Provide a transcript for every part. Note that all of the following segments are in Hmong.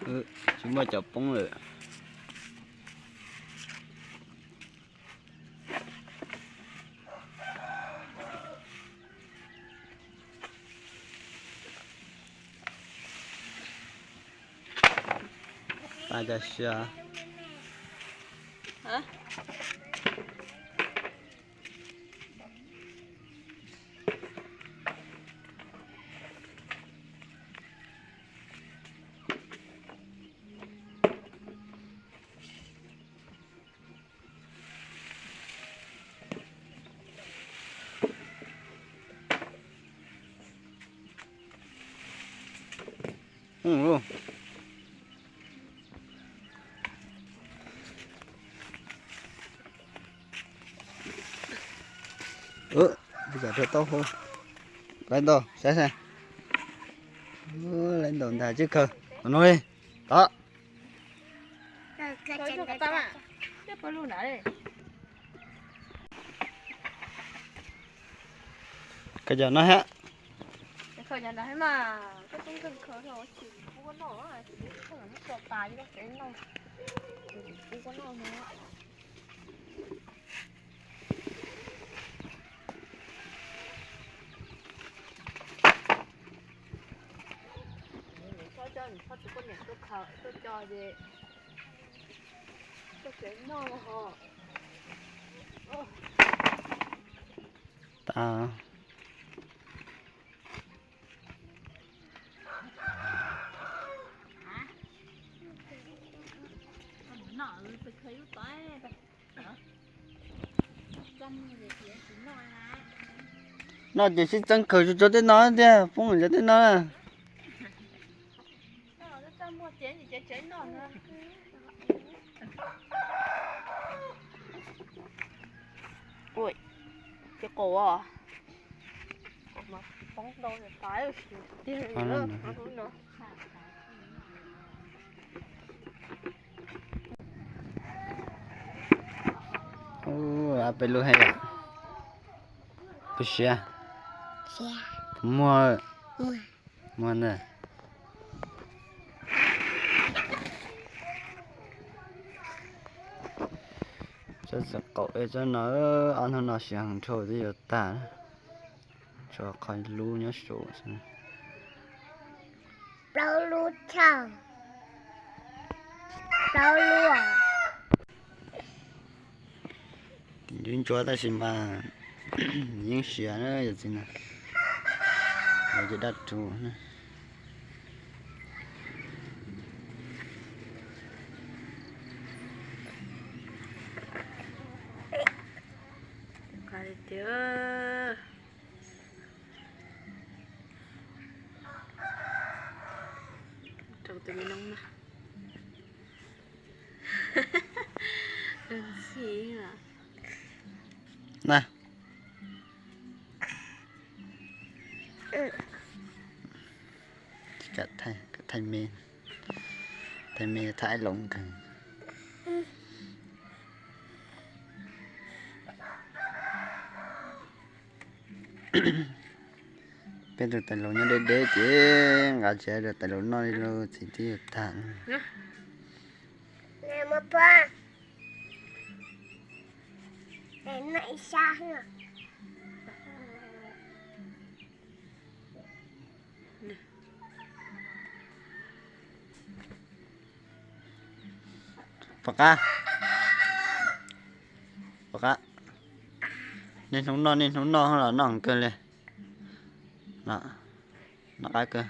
Tsis muaj cov poob lawm. Pab cov siab. Ub, tsis kam rau taub hau. Laiv ntaus saib seb. Laiv ntaus ntag, tsis khaws. Ua no li. Tod. Khaws cov no thiab. Tas. Noj ces sib txeeb khaws tsuag tsuag tej no tiag, poob cov tej no. Ua, tsis qaum os. Ua, peb lub hej yam. Puas siab? Muag. Muag ntag. Tsob txiv qaum es tsob no, ob hnub no siav heev dhau twb yuav tag. Tshuav qhov lub nyob saum xwb. Plaub lub tshaj. Plaub lub. Ntsuab ntsuab tab sis mas yeej siav na yawm txiv na. Ces daj rhuv na. Rau tus me noob na. Na. Thaij me, thaij me thaij loo kawg. Peb tus tais laus nyob deb deb ces nqa tsis tau tais laus noj li lauj, txiv twb yuav tag. Pom qab, pom qab. Niaj hnub noj niaj hnub noj los noj kawg li. Noj qab kawg.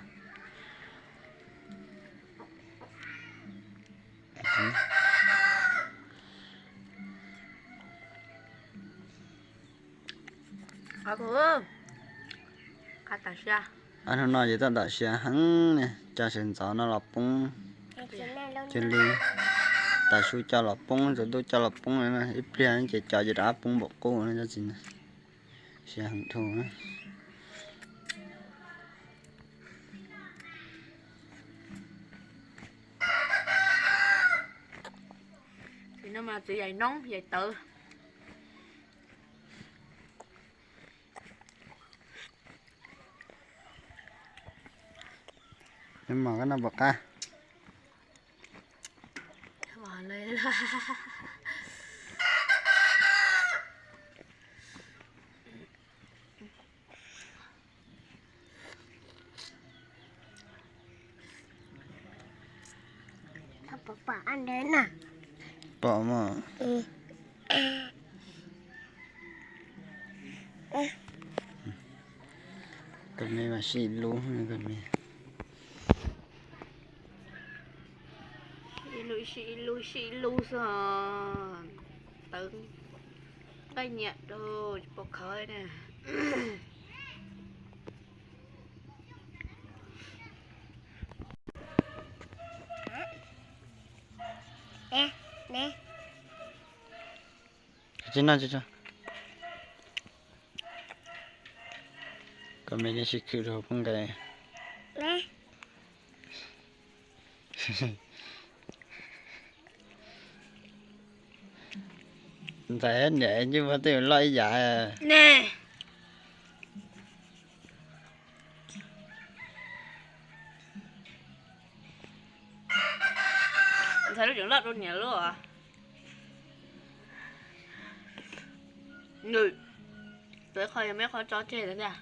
Ob hnub no ces tab tom siav heev li, cov sawv ntxov no los poob, cia li tav su cov los poob, tsaus ntuj cov los poob, ib pliag ces cov ces rov qab poob npaum qub na cov txiv na. Siav heev dhau na. Txiv no mas txiv yaim noob yaim tawv. Mos koj noj pom qab. Pom pom pom pom pom pom. Koj me mas sib lub, koj me. Ib lub sib ib lub sib ib lub xwb. Tawv nqaij nyiam rau tsis pom khawv na. Tsis noj tsis tso. Koj me nej sib khwm rau pub nqe. Ntxhais niam ncuj pab twb loj ib yam. Ntxhais lub tseem loj rau niam lub. Nws, tau ib qho yog me qhov tso tseg ntag.